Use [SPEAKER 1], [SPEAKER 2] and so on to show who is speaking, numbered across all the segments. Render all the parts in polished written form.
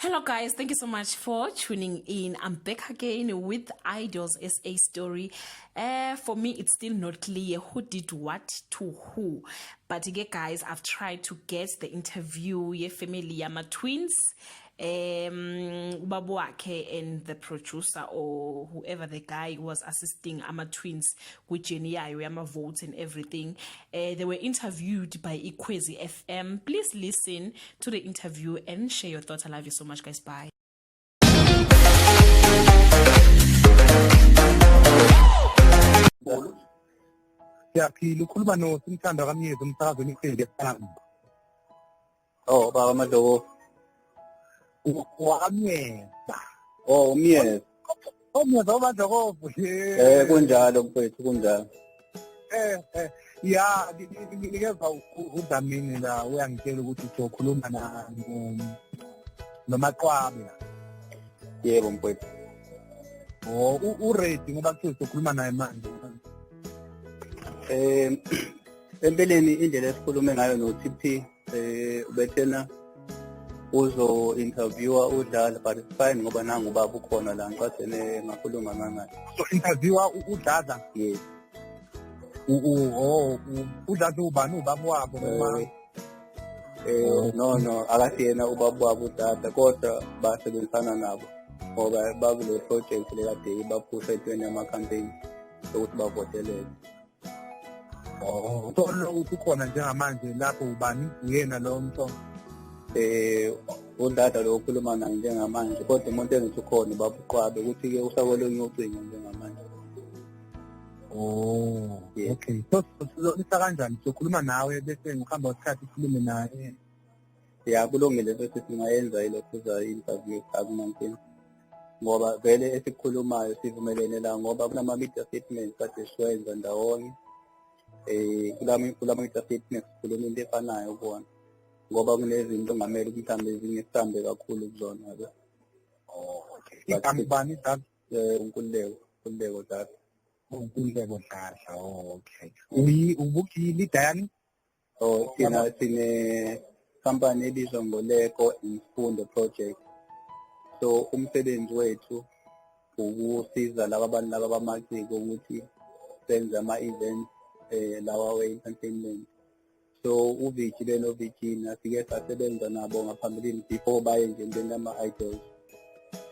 [SPEAKER 1] Hello, guys. Thank you so much for tuning in. I'm back again with Idols SA story. For me, it's still not clear who did what to who. But again, guys, I've tried to get the interview, ye family, yama twins, ubaba wakhe and the producer or whoever the guy was assisting ama twins kwi-journey yayo yama votes and everything. They were interviewed by Ikhwezi FM. Please listen to the interview and share your thoughts. I love you so much, guys. Bye.
[SPEAKER 2] Siyaphila, ukhuluma noSimthanda kaMyezi, umsakazo wemiqembu FM.
[SPEAKER 3] Oh, baba Madlovu.
[SPEAKER 2] WakaMyeza.
[SPEAKER 3] Oh, uMyezi.
[SPEAKER 2] OMyeza oMadlokovu.
[SPEAKER 3] Kunjalo mfowethu, kunjalo.
[SPEAKER 2] Ya, nginikeza uDlamini la, uyangitshela ukuthi uzokhuluma na noMaqwabe la.
[SPEAKER 3] Yebo mfowethu.
[SPEAKER 2] Oh, u-ready ngoba kuthiwa uzokhuluma naye manje.
[SPEAKER 3] Empeleni indlela esikhulume ngayo no-TP, ubethena uzo interviewa uDlala, but it's fine ngoba nangu ubaba ukhona la, ngicagcine ngakhuluma ngangani.
[SPEAKER 2] So interviewa uDladla?
[SPEAKER 3] Yes.
[SPEAKER 2] Oh, uDladla ubani, ubaba wabo noma?
[SPEAKER 3] No, akasiyena ubaba wabo uDladla, kodwa basebenzisana nabo ngoba bakule project le kade baphusha entweni yama-campaign sokuthi bavotelele.
[SPEAKER 2] Oh, so lo ukhona njengamanje lapho ubani, uyena lo mhlobo?
[SPEAKER 3] uDladla lo okhuluma naye njengamanje, kodwa umuntu engithi ukhona ubaba uQwabe, ukuthi-ke usakolunye ucingo njengamanje.
[SPEAKER 2] Oh,
[SPEAKER 3] Yeah.
[SPEAKER 2] Okay. So sizolisa kanjani? Sizokhuluma nawe bese ngihamba isikhathi sikhulume naye.
[SPEAKER 3] Ya, kulungile, bese singayenza ilokhuza i-interview akunankinga. Ngoba vele esikhulumayo sivumelene la, ngoba kunama-media statements kade siwenza ndawonye. Kulama media statements sikhuluma into efanayo kuwona. Ngoba kunezinto ongamele ukuthi mhlawumbe ezinye sihambe kakhulu kuzona, yabo.
[SPEAKER 2] Oh, okay. Igama ubani Dladla?
[SPEAKER 3] uNkululeko, Nkululeko Dladla.
[SPEAKER 2] uNkululeko Dladla, oh, okay. Uyi ubuki-leader yani?
[SPEAKER 3] Oh, thina sine company ebizwa ngoLeko Imfundo Project. So umsebenzi wethu ukusiza laba bantu laba bamaciko ukuthi senze ama-events lawa we-entertainment. So uVici benoVirginia sike sasebenza nabo ngaphambilini before baye nje entweni yama-idols.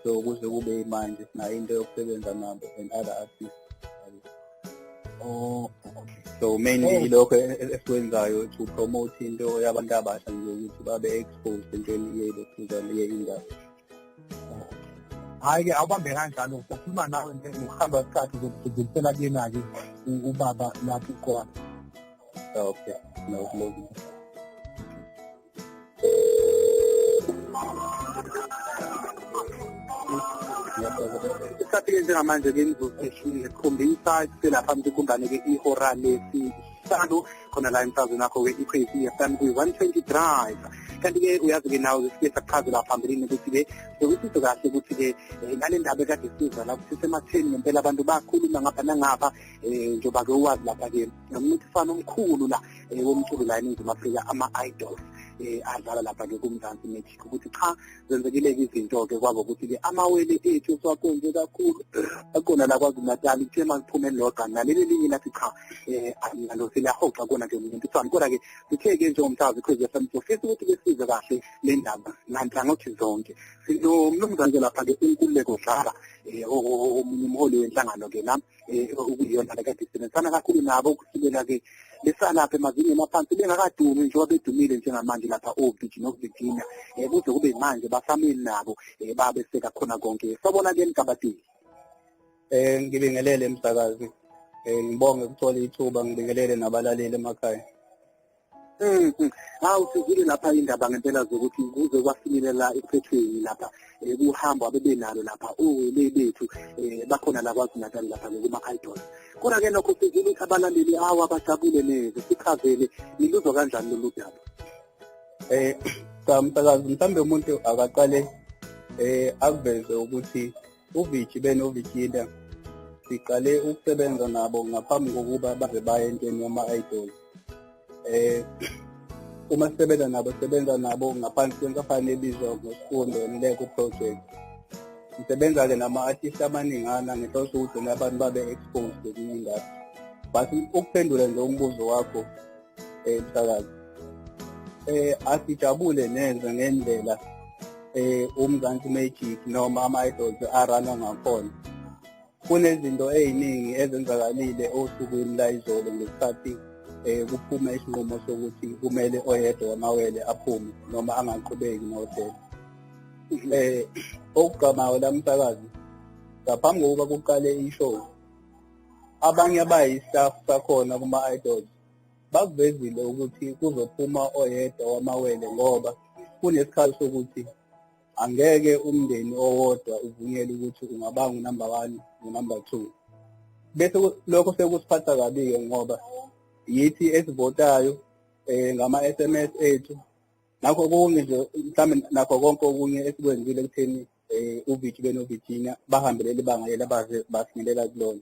[SPEAKER 3] So kuze kube manje sinayo into yokusebenza nabo and other artists.
[SPEAKER 2] Oh, okay.
[SPEAKER 3] So mainly
[SPEAKER 2] Oh.
[SPEAKER 3] ilokho esikwenzayo to promote into yabantu abasha nje ukuthi babe exposed entweni yelokhuzana ye-industry.
[SPEAKER 2] Hhayi-ke, awubambe kanjalo, uzokhuluma nawe nje ngokuhamba kwesikhathi, uzokudlulisela kuyena-ke ubaba lapho ukhona.
[SPEAKER 3] Okay, no, kulungile.
[SPEAKER 2] Isikhathi-ke njengamanje-ke imizuzu 7:30 selapha mntu-ke ihora lesihlanu khona la emsakazweni wakho-ke Ikhwezi FM kwi-120 Drive. Kanti-ke uyazi-ke nawe sike sakuchazela phambilini ukuthi-ke sokusizo kahle ukuthi-ke nale ndaba ekade sizwa la ukuthi sematheni ngempela abantu bakhuluma ngapha nangapha, njengoba-ke uwazi lapha-ke nomncintiswano omkhulu la womculo la eNingizimu Afrika, ama-idols adlala lapha-ke kuMzansi Magic, ukuthi cha, zenzekile-ke izinto-ke kwabo ukuthi-ke amawele ethu siwakhonze kakhulu akhona la KwaZulu Natal, kuthe uma kuphume elilodwa naleli elinye lathi cha, nalo seliyahoxa kona-ke umncintiswano. Kodwa-ke sithe-ke njengomsakazi Ikhwezi FM sofisa ukuthi-ke sizwe kahle le ndaba nganhlangothi zonke. Sinomnumzane lapha-ke uNkululeko Dladla, omunye umholi wenhlangano-ke la, okuyiyona le kade isebenzisana kakhulu nabo kusukela-ke besalapha emazingeni aphansi bengakadumi njengoba bedumile njengamanje lapha oVigi noVirginia, kuze kube manje basamile nabo, babeseka khona konke. Sawubona-ke Mgabadeli.
[SPEAKER 3] Ngibingelele msakazi, ngibonge ukuthola ithuba, ngibingelele nabalaleli emakhaya.
[SPEAKER 2] Hawu, sizwile lapha indaba ngempela zokuthi kuze kwafinyelela ekuphethweni lapha, kuhambo abebenalo lapha owele bethu, bakhona la KwaZulu Natal lapha kuma-idols. Kodwa-ke nokho sizwile ukuthi abalandeli awa bajabule neze, sichazele niluzwa kanjani lolu daba?
[SPEAKER 3] Cha msakazi, mhlawumbe umuntu akaqale akuveze ukuthi uVici benoVirginia siqale ukusebenza nabo ngaphambi kokuba baze baye entweni yama-idols. Uma sisebenza nabo, sisebenza nabo ngaphansi kwenkampani ebizwa ngoSfundo Nleko Project. Ngisebenza-ke nama-artist amaningana ngenhloso ukuthi abantu babe exposed kwi-industry. But ukuphendula nje umbuzo wakho, msakazi, asijabule neze ngendlela uMzansi Magic noma ama-Idols a-run-wa ngakhona. Kunezinto ey'ningi ezenzakalile osukwini layizolo ngesikhathi kuphuma isinqumo sokuthi kumele oyedwa wamawele aphume noma angaqhubeki nohlelo. Okugqamayo la, msakazi, ngaphambi kokuba kuqale i-show, abanye abayi-staff sakhona kuma-Idols bakuvezile ukuthi kuzophuma oyedwa wamawele, ngoba kunesikhathi sokuthi angeke umndeni owodwa uvunyelwe ukuthi ungabanga u-number one no-number two. Bese lokho sekusiphatha kabi-ke, ngoba yithi esivotayo ngama-SMS ethu, nakho konke nje, mhlawumbe nakho konke okunye esikwenzile ekutheni uVici benoVirginia bahambe leli banga leli abaze bafinyelela kulona.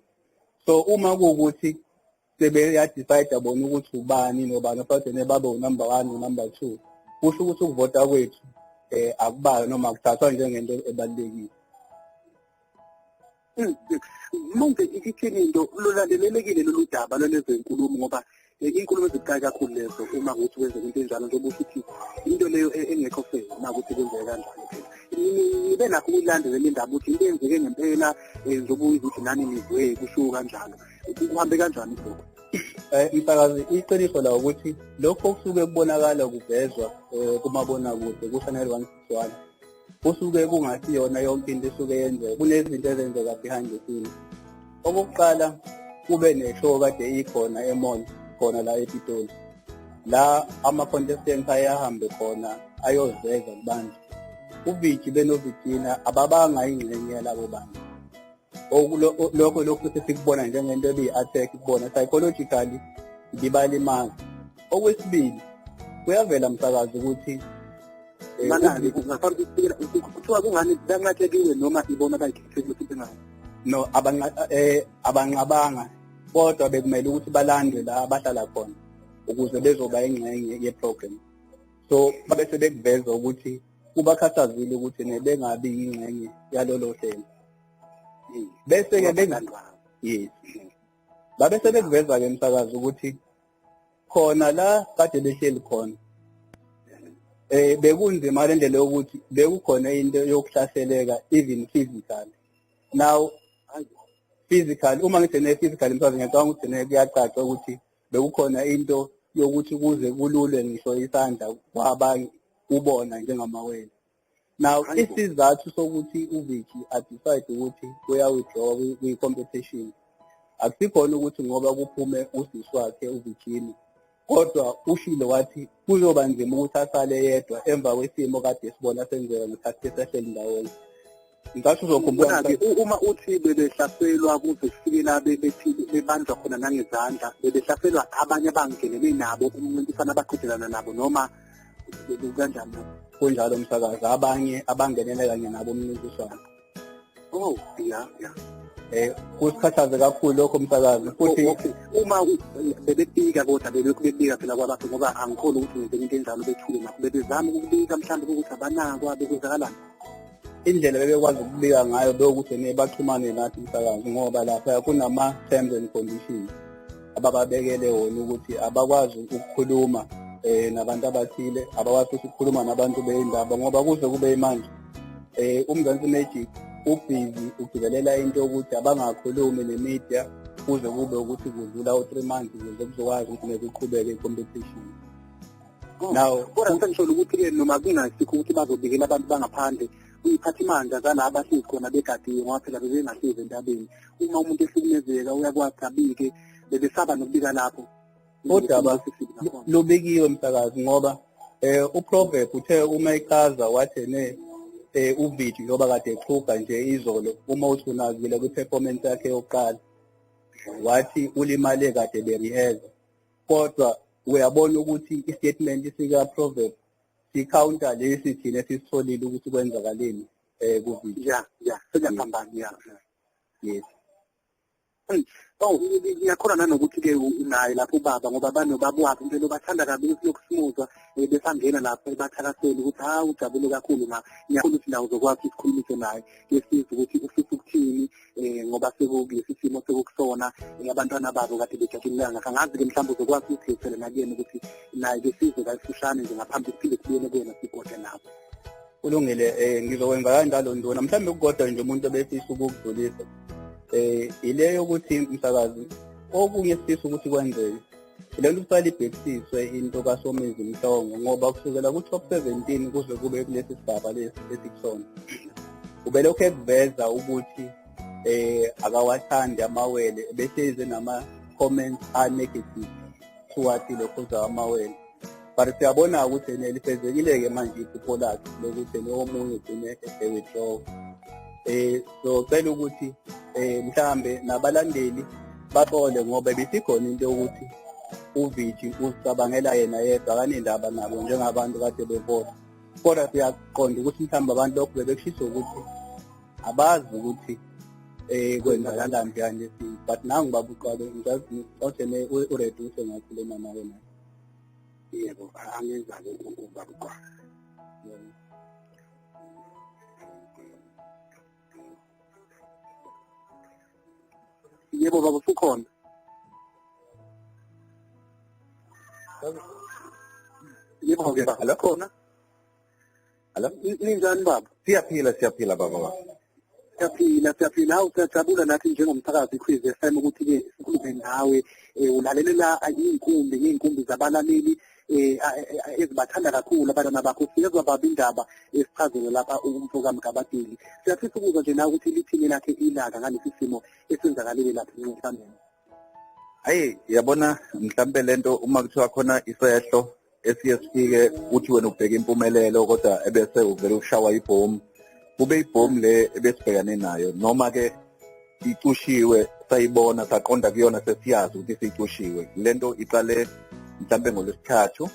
[SPEAKER 3] So uma kuwukuthi sebeya-decide bona ukuthi ubani nobani ofanele babe u-number one no-number two, kusho ukuthi ukuvota kwethu akubalwa noma akuthathwa njengento ebalulekile.
[SPEAKER 2] Manje ithini into, lulandelelekile lolu daba lwalezo nkulumo? Ngoba inkulumo ezibucayi kakhulu lezo uma kuthi kwenzeka into enjalo, njengoba usho ukuthi into leyo engekho fair uma kuthi kwenzeka kanjalo. Phela nibe nakho ukuyilandela indaba ukuthi into eyenzeke ngempela, njengoba ukuthi nani nizwe kushiwo kanjalo, kuhambe kanjani lokho?
[SPEAKER 3] Msakazi, iqiniso la ukuthi lokho kusuke kubonakala kuvezwa kumabonakude ku-Channel 161 kusuke kungasiyona yonke into esuke yenzeka. Kunezinto ezenzeka behind the scenes. Okokuqala, kube ne-show kade ikhona e-mall khona la ePitoli, la ama-contestants ayahambe khona ayoziveza kubantu. UVici benoVirginia ababanga ingxenye yalabo bantu. Lokho sesikubona njengento ebiyi-attack kubona psychologically, ibibalimaza. Okwesibili, kuyavela, msakazi, ukuthi
[SPEAKER 2] Manani ngaphambi kuthiwa kungani banqatshekiwe noma ibona bayikhethile ukuthi bengazi?
[SPEAKER 3] No, abanqabanga, kodwa bekumele ukuthi balandwe la abahlala khona ukuze bezoba ingxenye ye-program. So babe sebekuveza ukuthi kubakhathazile ukuthi nebengabi yingxenye yalolo hlelo. Bese-ke yes, babe sebekuveza-ke, msakazi, ukuthi khona la kade behleli khona bekunzima le ndlela yokuthi bekukhona into yokuhlaseleka, even physically. Now physically, uma ngithi ne-physical, msakazi, ngiyacabanga ukuthi ne kuyacaca ukuthi bekukhona into yokuthi kuze kululwe ngisho isandla kwabanye ubona njengamawele. Now isizathu sokuthi uVici a-decide ukuthi uya-withdraw kwi-competition akusikhona ukuthi ngoba kuphume usisi wakhe uVirginia, kodwa ushilo wathi kuzoba nzima ukuthi asale yedwa emva kwesimo kade sibona senzeka ngesikhathi sehleli ndawonye. Ngicathi uzokhumbula.
[SPEAKER 2] Uma uthi bebehlaselwa kuze kufike la bethi bebanjwa khona nangezandla, bebehlaselwa abanye abangenele nabo umncintiswano, abaqhudelana nabo, noma kanjani?
[SPEAKER 3] Kunjalo, msakazi, abanye abangenele kanye nabo umncintiswano.
[SPEAKER 2] Oh yeah.
[SPEAKER 3] Kusikhathaze kakhulu lokho, msakazi, futhi
[SPEAKER 2] Okay, uma bebebika, kodwa bebekhu bebika phela kwabantu, ngoba angikholi ukuthi ngenzeka into enjalo bethule nakho. Bebezama ukubika mhlawumbe ukuthi abanakwa, bekwenzakalani?
[SPEAKER 3] Indlela bebekwazi ukubika ngayo bewukuthi ne baxhumane nathi, msakazi, ngoba lapha kunama-terms and conditions abababekele wona ukuthi abakwazi ukukhuluma nabantu abathile, abakwazi futhi ukukhuluma nabantu beyindaba, ngoba kuze kube manje uMzansi Magic u-busy ugcizelela into yokuthi abangakhulumi ne-media kuze kube ukuthi kudlula u-3 months ukuze kuzokwazi ukuthi nekuqhubeke i-competition. Now
[SPEAKER 2] Kodwa sengisho ukuthi-ke noma kungasikho ukuthi bazobikela abantu bangaphandle, kuyiphathimandla zala abahlezi khona begadiwe, ngoba phela bebengahlezi entabeni. Uma umuntu ehlukumezeka uyakwazi abike, bebesaba nokubika lapho.
[SPEAKER 3] Udaba lubikiwe, msakazi, ngoba uProverb uthe uma echaza wathi ne uVici njengoba kade exhuga nje izolo, uma uthi unakile kwi-performance yakhe yokuqala, wathi ulimale kade be-rehearsa, kodwa uyabona ukuthi i-statement sika Proverb si-counter lesi thina esisitholile ukuthi kwenzakaleni kuVici.
[SPEAKER 2] Ya, sekuyaphambana, ya.
[SPEAKER 3] Yes.
[SPEAKER 2] Oh, ngiyakhona nanokuthi-ke naye lapho ubaba, ngoba banobaba wakhe impela bathanda kabi ukuthi lokhu simuzwa besangena lapho bathakasele ukuthi hawu ujabule kakhulu. Ngiyakholwa ukuthi nawe uzokwazi ukuthi sikhulumise naye yesiza ukuthi ufisa ukuthini, ngoba sekulesi simo sekukusona, abantwana babo kade bejabulile ngakho. Angazi-ke mhlawumbe uzokwazi ukusidlulisele nakuyena ukuthi naye ke sizwe kayifushane nje ngaphambi kuphinde kubuyele kuyena sigodle nabo.
[SPEAKER 3] Kulungile, ngizokwenza kanjalo Nduna. Mhlawumbe kukodwa nje umuntu ebefisa ukukudlulisa ile yokuthi umsakazi okunye sifisa ukuthi kwenzeke le nto kufanele ibhekisiswe into kaSomizi Mhlongo, ngoba kusukela ku-top 17 kuze kube kulesi sigaba lesi esikusona ubelokhu ekuveza ukuthi akawathandi amawele, bese nama-comments a-negative towards lokhuza amawele. But siyabona ukuthi ene lifezekile-ke manje iphupho lakhe lokuthi ene omunye ugcine ese-withdraw. Socela ukuthi mhlambe nabalandeli baxole, ngoba bisikhona into yokuthi uViji uzicabangela yena yedwa, akanendaba nabo njengabantu kade bevota. Kodwa siyaqonda ukuthi mhlawumbe abantu lokhu bebekushiso ukuthi abazi ukuthi kwenzakalani behind the scenes. But nangu baba uqale ngiyazi othene ureduce ngakhuluma nawe naye.
[SPEAKER 2] Yebo, angenza-ke ubaba uqala. Yebo baba, usukhona? Yebo-ke baba.
[SPEAKER 4] Hello?
[SPEAKER 2] Khona.
[SPEAKER 4] Hello?
[SPEAKER 2] Ninjani baba?
[SPEAKER 4] Siyaphila, siyaphila baba.
[SPEAKER 2] Siyaphila, siyaphila. Hawu, siyajabula nathi njengomphakathi Khwizi FM ukuthi-ke sikhulume nawe. Ulalelela iy'nkumbi ngey'nkumbi zabalaleli ezibathanda kakhulu abantwana bakho. Siyezwa baba indaba esichazele lapha umfo kaMgabadeli. Siyafisa ukuzwa nje nawe ukuthi lithini lakhe ilanga ngalesi simo esenzakalile lapha encintiswaneni.
[SPEAKER 4] Hayi, yabona mhlambe lento uma kuthiwa khona isehlo esiye sifike uthi wena ubheka impumelelo kodwa ebese uvele ushawa ibhomu, kube ibhomu le ebesibhekane nayo, noma ke icushiwe sayibona saqonda kuyona sesiyazi ukuthi sicushiwe. Lento iqale mhlambe ngolwesithathu,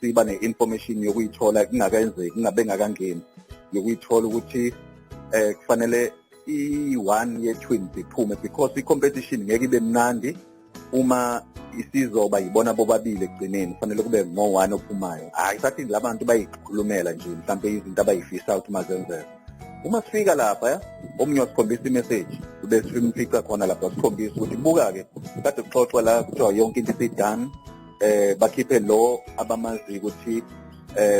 [SPEAKER 4] siba ne-information yokuyithola kungakenzeki, kungabe ngakangeni, yokuyithola ukuthi kufanele i-one ye-twins iphume, because i-competition ngeke ibe mnandi uma isizoba yibona bobabili ekugcineni, kufanele kube ngo-one ophumayo. Hhayi, sathi la bantu bayikhulumela nje mhlampe izinto abayifisayo ukuthi mazenzeke. Uma sifika lapha, omunye wasikhombisa i-message, bese simfica khona lapha, wasikhombisa ukuthi buka-ke kade kuxoxwa la, kuthiwa yonke into isi-done, bakhiphe lo abamazi ukuthi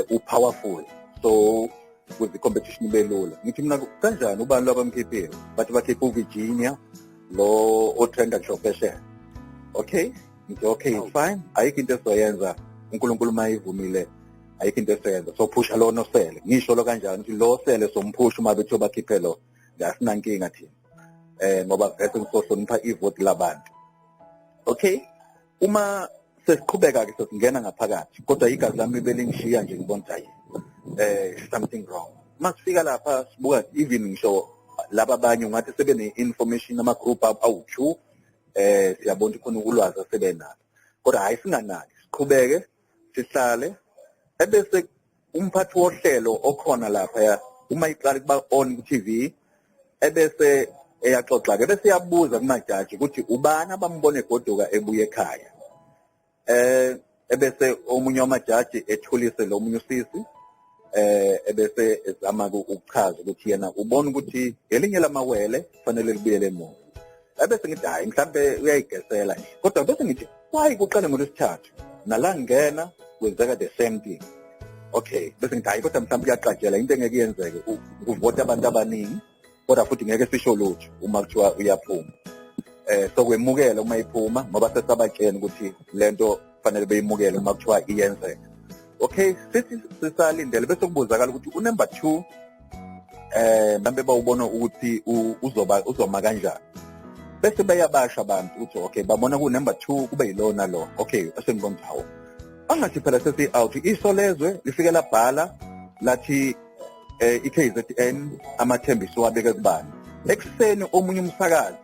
[SPEAKER 4] u-powerful, so ukuze i-competition ibe lula. Ngithi mina kanjani, ubani lo abamkhiphile? Bathi bakhiphe uVirginia lo otrenda ngisho phesheya. Okay, ngithi okay, fine, ayikho into esizoyenza, uNkulunkulu mayivumile ayikho into esizoyenza, sophusha lo nosele. Ngisho lo kanjani ukuthi lo sele somphusha uma bethiwa bakhiphe lo, asinankinga thina ngoba vese ngisohlonipha ivoti labantu. Okay, uma sesiqhubeka ke sesingena ngaphakathi, kodwa igazi lami belingishiya nje, ngibona hayi, something wrong. Masifika lapha sibuka even ngisho laba abanye ungathi sebe ne-information, ama-group awu-2, siyabona ukuthi khona ulwazi asebenalo, kodwa hayi singanaki, siqhubeke sihlale. Ebese umphathi wohlelo okhona lapha uma iqala kuba on ku-TV, ebese eyaxoxa ke, bese yabuza kumajaji ukuthi ubani abambone egoduka ebuye ekhaya. Ebese omunye wamajaji ethulise lo munye usisi, ebese ezama ukuchaza ukuthi yena ubona ukuthi elinye lamawele kufanele libuyele emuva. Ebese ngithi hayi mhlambe uyayigesela nje, kodwa bese ngithi why kuqale ngolwesithathu nala ngena kwenzeka the same thing. Okay, bese ngithi hayi kodwa mhlawumbe uyaqajela into engeke yenzeke, kuvota abantu abaningi, kodwa futhi ngeke sisho lutho uma kuthiwa uyaphuma. Sokwemukela uma iphuma, ngoba sesabatshena ukuthi lento kufanele beyimukele uma kuthiwa iyenzeka. Okay, sithi sisalindele bese kubuzakala ukuthi unumber 2 mhlambe bawubona ukuthi uzoba uzoma kanjani. Bese bayabasha abantu ukuthi okay, babona ku number 2 kube yilona lo. Okay, bese ngibona ukuthi hawo, angathi phela sesi out. Isolezwe lifike labhala lathi iKZN amathembiso wabeke kubani. Ekuseni omunye umsakazi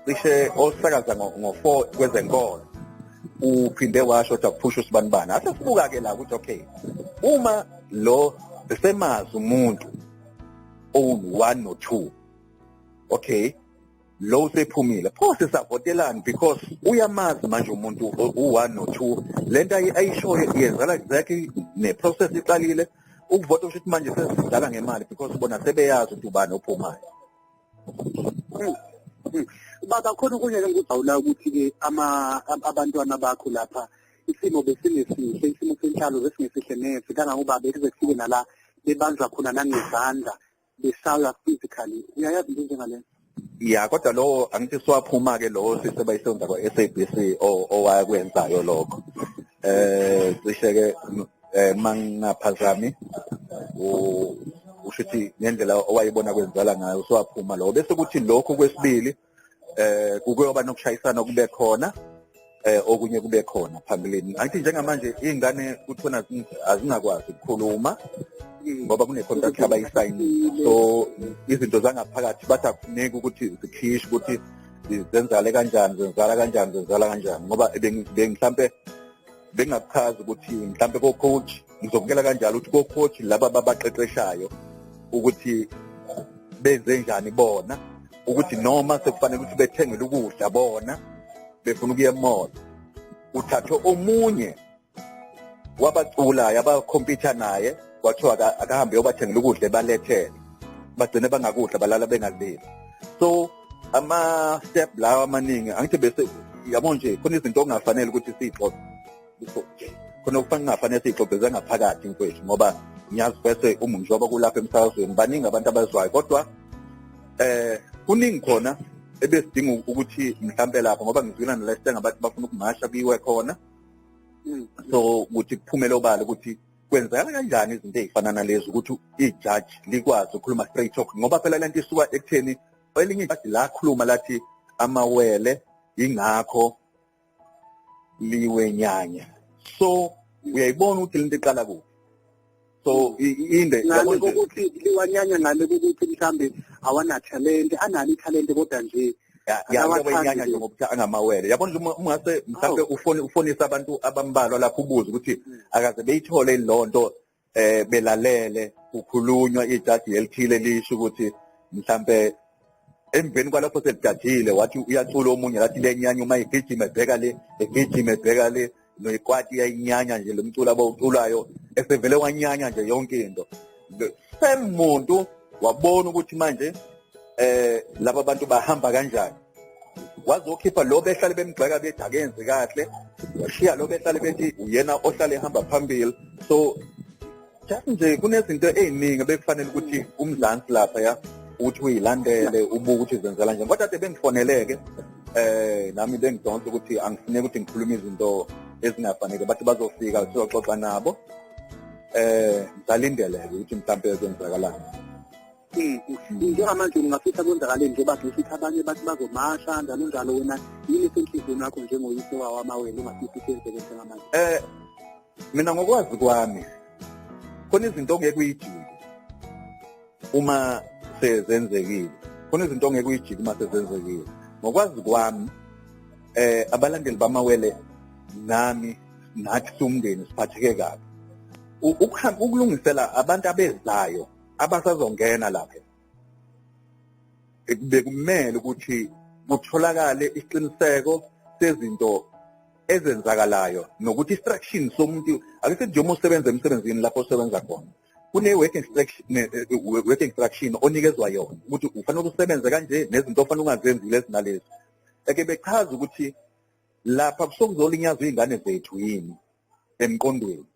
[SPEAKER 4] cishe osakaza ngo4 kwezenkolo uphinde washo ukuthi akuphusha usibanibani. Ase sibuka ke la ukuthi okay, uma lo besemazi umuntu owu1 no2, okay, Lo usephumile, pho sisavotelani? Because uyamazi manje umuntu u-1 no-2, lento ayishoyo yenzala exactly ne-process iqalile ukuvota, kusho ukuthi manje sesidlala ngemali because bona sebeyazi ukuthi ubani ophumayo.
[SPEAKER 2] Baba, khona okunye ngikuzawula ukuthi-ke abantwana bakho lapha isimo besingesihle, isimo senhlalo besingesihle neze, kangangoba bekuze kufike nala bebanjwa khona nangezandla, besaywa physically. Uyayazi into enjengaleyo?
[SPEAKER 4] Ya, kodwa lowo angithi siwaphuma-ke lowo sisebayisenza kwa-SABC owakwenzayo lokho. Cishe-ke mangingaphazami usho ukuthi ngendlela owayebona kwenzala ngayo siwaphuma lowo, bese kuthi lokhu kwesibili kukuyoba nokushayisana kube khona, okunye kube khona phambilini. Angithi njengamanje iy'ngane kuthona azingakwazi ukukhuluma ngoba kune-contract abayisayinile, so izinto zangaphakathi bathi akufuneki ukuthi zikhishwe ukuthi zenzale kanjani, zenzala kanjani, zenzala kanjani, ngoba mhlampe bengakuchazi ukuthi mhlampe ko-coach ngizokubukela kanjalo ukuthi ko-coach laba babaqeqeshayo ukuthi benze njani bona, ukuthi noma sekufanele ukuthi bethengele ukudla bona befuna ukuya e-mall, uthathwe omunye wabaculayo abakhompyutha naye kwathiwa akahambe yobathengela ukudla ebalethele, bagcine bangakudla, balala bengadlile. So ama-step lawa amaningi angithi bese yabo nje khona izinto okungafanele ukuthi siyixoxe, khona okungafanele siyixoxe zangaphakathi mfowethu, ngoba ngiyazi bese uma njengoba kulapha emsakazweni baningi abantu abazwayo, kodwa kuningi khona ebesidinga ukuthi mhlampe lapho, ngoba ngizwile nalesitenga abantu bafuna ukumasha kuyiwe khona, so ukuthi kuphumele obala ukuthi kwenzeka kanjani izinto ey'fana nalezi, ukuthi ijaji likwazi ukukhuluma straight talk, ngoba phela lento isuka ekutheni elinye ijaji lakhuluma lathi amawele ingakho liwenyanya. So uyayibona ukuthi lento iqala kuphi. So inde
[SPEAKER 2] ngale kokuthi liwanyanya, ngale kokuthi mhlambe awanathalente, analo ithalente kodwa nje
[SPEAKER 4] yawenyanya nje ngokuthi angamawele. Yabona nje ungase mhlambe ufonise abantu abambalwa lapho ubuze ukuthi akaze beyithole lonto belalele kukhulunywa ijaji elithile lisho ukuthi mhlambe emveni kwalapho selijajile wathi uyacula omunye lathi lenyanya uma igijima ebheka le, egijima ebheka le, noyikwati iyayinyanya nje lo mculo abawuculayo, esevele wanyanya nje yonke into. Same muntu wabona ukuthi manje laba bantu bahamba kanjani, wazokhipha lo behlale bemgxeka bethi akenzi kahle, washiya lo behlale bethi uyena ohlale ehamba phambili. So just nje kunezinto ey'ningi bekufanele ukuthi uMzansi lapha ya ukuthi uyilandele ubuke ukuthi zenzela njani, kodwa kade bengifoneleke nami bengidonsa ukuthi angifuneki ukuthi ngikhulume izinto ezingafanele, bathi bazofika sizoxoxa nabo. Ngisalindele-ke ukuthi mhlampe kwenzakalani.
[SPEAKER 2] Njengamanje ungafisa kwenzakaleni njengoba ngisho abanye bathi bazomasha njalo njalo, wena yini esenhliziyweni yakho njengoyise wawo amawele ungafisa ukuthi yenzeke njengamanje?
[SPEAKER 4] Mina ngokwazi kwami khona izinto ongeke uyijike uma sezenzekile, khona izinto ongeke uyijike uma sezenzekile. Ngokwazi kwami abalandeli bamawele nami nathi siwumndeni siphatheke kabi. Ukulungisela abantu abezayo abasazongena lapha bekumele ukuthi kutholakale isiqiniseko sezinto ezenzakalayo nokuthi instruction somuntu ake sithi nje uma usebenza emsebenzini lapho osebenza khona kune work instruction, work instruction onikezwa yona ukuthi ufanele usebenze kanje nezinto ofanele ungazenzi lezi nalezi. Eke bechaza ukuthi lapha kusuke kuzolinyazwa iy'ngane zethu yini emqondweni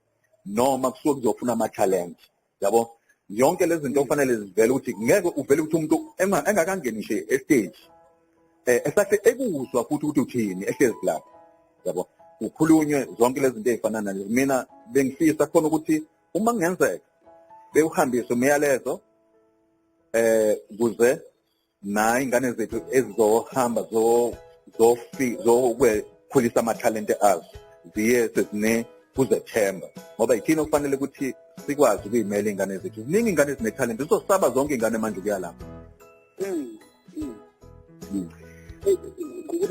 [SPEAKER 4] noma kusuke kuzofuna ama-talent, yabo yonke lezi zinto kufanele zivele ukuthi ngeke uvele ukuthi umuntu engakangeni nje e-stage esahle ekuzwa futhi ukuthi uthini ehlezi lapho, yabo kukhulunywe zonke lezi zinto ey'fana nalezi. Mina bengifisa khona ukuthi uma kungenzeka bewuhambise umyalezo kuze nayi ingane zethu ezizohamba zokhulisa amathalente azo ziye sezine kuzethemba, ngoba yithina okufanele ukuthi sikwazi ukuyimela iy'ngane zethu. Ziningi iy'ngane ezinethalente, zizosaba zonke iy'ngane manje ukuya lapho.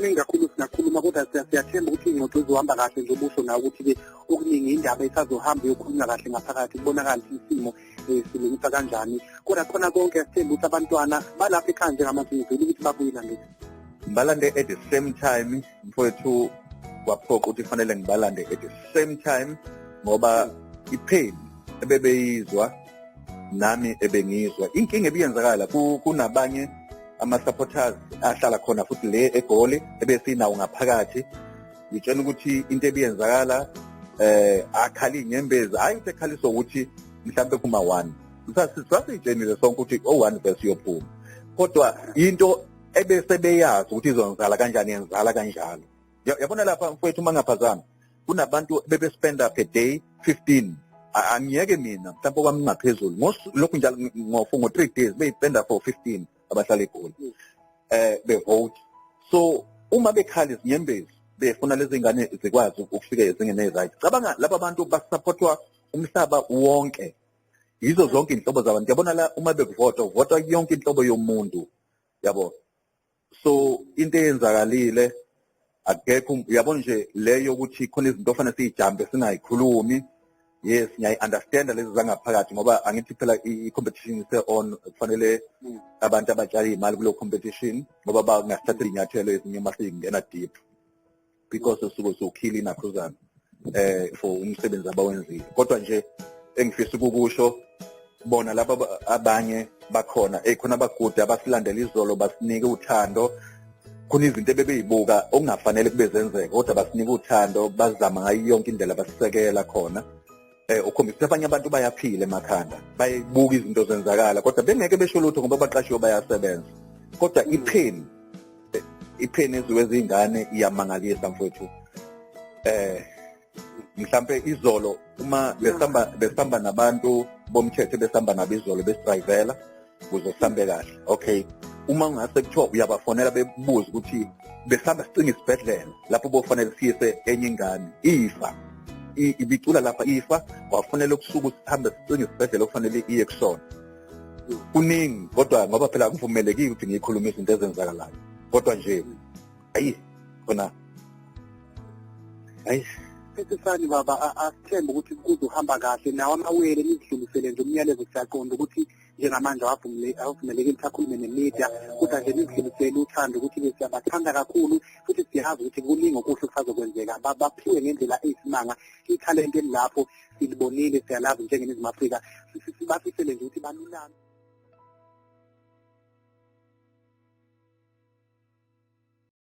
[SPEAKER 2] Kuningi kakhulu singakhuluma, kodwa siyathemba ukuthi iy'ngxoxo izohamba kahle nje ubusho nawe ukuthi-ke okuningi indaba isazohamba iyokhulunywa kahle ngaphakathi, kubonakala isimo silungisa kanjani. Kodwa khona konke sithemba ukuthi abantwana balapha ekhaya njengamanje, ngizwile ukuthi babuyile angithi?
[SPEAKER 4] Ngibalande at the same time, mfowethu, kwaphoqa ukuthi kufanele ngibalande at the same time ngoba ipain ebebeyizwa nami ebengizwa. Inkinga ebiyenzakala kunabanye ama-supporters ahlala khona futhi le eGoli ebesinawo ngaphakathi. Ngitshela ukuthi into ebiyenzakala, akhala inyembezi, hayi ukuthi ekhaliswa ukuthi mhlawumbe kuma 1, sasitshenile sonke ukuthi o1 verse yophuma, kodwa into ebese beyazi ukuthi izonzala kanjani, yenzala kanjalo. Yabona lapha, mfowethu, uma ngaphazama kunabantu bebespenda per day 15. Angiyeke mina, mhlawumbe kwami ngaphezulu lokhu njalo ngo 3 days beyipenda for 15 abahlala eGoli bevote. So uma bekhala izinyembezi befuna lezi ngane zikwazi ukufika ezingeni ezi-right, cabanga laba bantu basupportwa umhlaba wonke, yizo zonke inhlobo zabantu. Yabona la uma bekuvota, uvota yonke inhlobo yomuntu, yabo. So into eyenzakalile akekho, uyabona nje leyo ukuthi khona izinto ofanele siyijambe singayikhulumi. Yes, ngiyayi-understanda lezi zangaphakathi ngoba angithi phela i-competition ise-on, kufanele abantu abatshala iy'mali kuleyo competition ngoba bangasithathela iy'nyathelo ezinye uma sey'ngena deep, because suke sowukhila inakhuzana for umsebenzi abawenzile. Kodwa nje engifisa ukukusho, bona laba abanye bakhona, khona abagude abasilandela izolo, basinike uthando. Khona izinto ebebeyibuka okungafanele kube zenzeka, kodwa basinike uthando, bazama ngayo yonke indlela, basisekela khona. Ukhombisa abanye abantu bayaphila emakhanda, bayibuka izinto zenzakala kodwa bengeke besho lutho ngoba baqashiwe, bayasebenza. Kodwa ipain eziwe zingane iyamangalisa, mfowethu. Mhlambe izolo uma besamba nabantu bomthetho, besamba nabo izolo, besidrayivela ukuze sihambe kahle, okay, uma ungase kuthiwa uyabafonela bebuza ukuthi besihamba sicinga isibhedlela lapho bofanele siyise enye ingane ifa, ibicula lapha ifa, kwafanele kusuku sihambe sicinga isibhedlela okufanele iye kusona. Kuningi, kodwa ngoba phela akuvumelekile ukuthi ngiyikhulume izinto ezenzakalayo, kodwa nje ayi khona, ayi.
[SPEAKER 2] Phethisani baba, asithembe ukuthi kuzohamba kahle. Nawo amawele nizidlulisele nje umyalezo. Siyaqonda ukuthi njengamanje awavumelekile ukuthi akhulume nemedia, kodwa nje nizidlulisele uthando ukuthi siyabathanda kakhulu futhi siyazi ukuthi kuningi okuhle kusazokwenzeka. Baphiwe ngendlela eyisimanga, ithalente elilapho silibonile, siyalazi njengeNingizimu Afrika. Sibafisele nje ukuthi balulame.